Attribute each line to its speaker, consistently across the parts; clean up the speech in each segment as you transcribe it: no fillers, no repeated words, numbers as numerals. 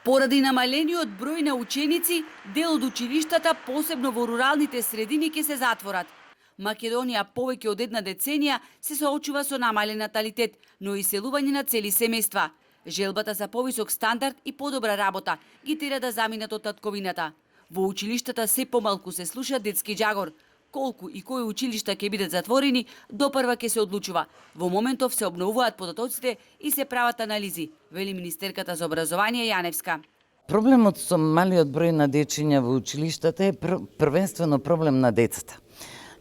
Speaker 1: Поради намалениот број на ученици, дел од училиштата, посебно во руралните средини, ќе се затворат. Македонија повеќе од една деценија се соочува со намален наталитет, но и селување на цели семејства. Желбата за повисок стандард и подобра работа ги тера да заминат од татковината. Во училиштата се помалку се слуша детски џагор. Колку и кои училишта ќе бидат затворени, допрва ќе се одлучува. Во моментов се обновуваат податоците и се прават анализи, вели министерката за образование Јаневска.
Speaker 2: Проблемот со малиот број на дечиња во училиштата е првенствено проблем на децата.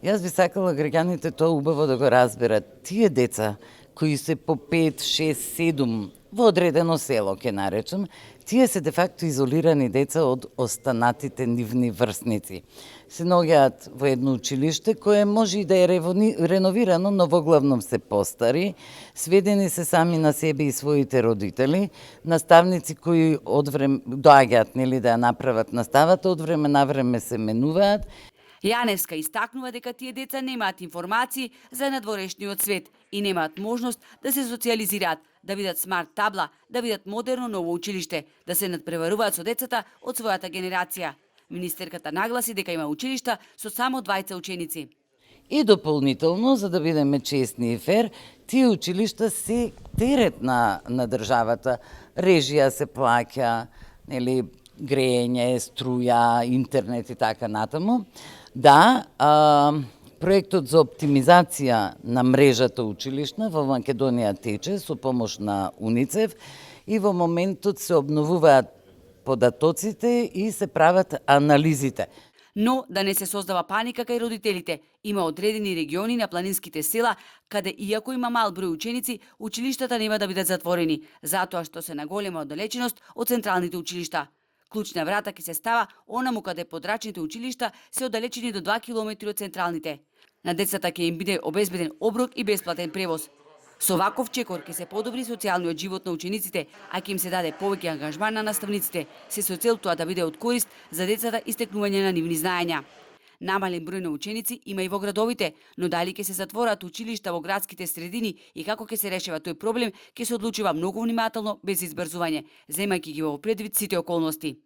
Speaker 2: Јас би сакала граѓаните тоа убаво да го разберат. Тие деца кои се по 5, 6, 7 во одредено село, ке наречем, тие се де факто изолирани деца од останатите нивни врсници. Се наоѓаат во едно училиште кое може и да е реновирано, но во главном се постари, сведени се сами на себе и своите родители, наставници кои доаѓаат нели да ја направат наставата, од време на време се менуваат.
Speaker 1: Јаневска истакнува дека тие деца немаат информации за надворешниот свет и немаат можност да се социализираат, да видат смарт табла, да видат модерно ново училиште, да се надпреваруваат со децата од својата генерација. Министерката нагласи дека има училишта со само 20 ученици.
Speaker 2: И дополнително, за да бидеме честни и фер, тие училишта се терет на државата. Режија се плаќа, нели, грејење, струја, интернет и така натаму. Да, проектот за оптимизација на мрежата училишна во Македонија тече со помош на УНИЦЕФ и во моментот се обновуваат податоците и се прават анализите.
Speaker 1: Но да не се создава паника кај родителите. Има одредени региони на планинските села каде иако има мал број ученици, училиштата нема да бидат затворени, затоа што се на голема оддалеченост од централните училишта. Клучна врата ќе се става онаму каде подрачните училишта се оддалечени до 2 километри од централните. На децата ќе им биде обезбеден оброк и бесплатен превоз. Со ваков чекор ќе се подобри социјалниот живот на учениците, а ќе им се даде повеќе ангажман на наставниците, се со цел тоа да биде од корист за децата и стекнување на нивни знаења. Намален број на ученици има и во градовите, но дали ќе се затворат училишта во градските средини и како ќе се решава тој проблем, ќе се одлучува многу внимателно, без избрзување, земајќи ги во предвид сите околности.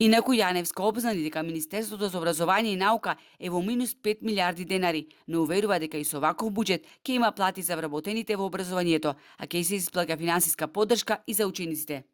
Speaker 1: Инаку Јаневска обзнани дека Министерството за образование и наука е во минус 5 милиарди денари, но уверува дека и со ваков буџет ќе има плати за вработените во образованието, а ќе се исплаќа финансиска поддршка и за учениците.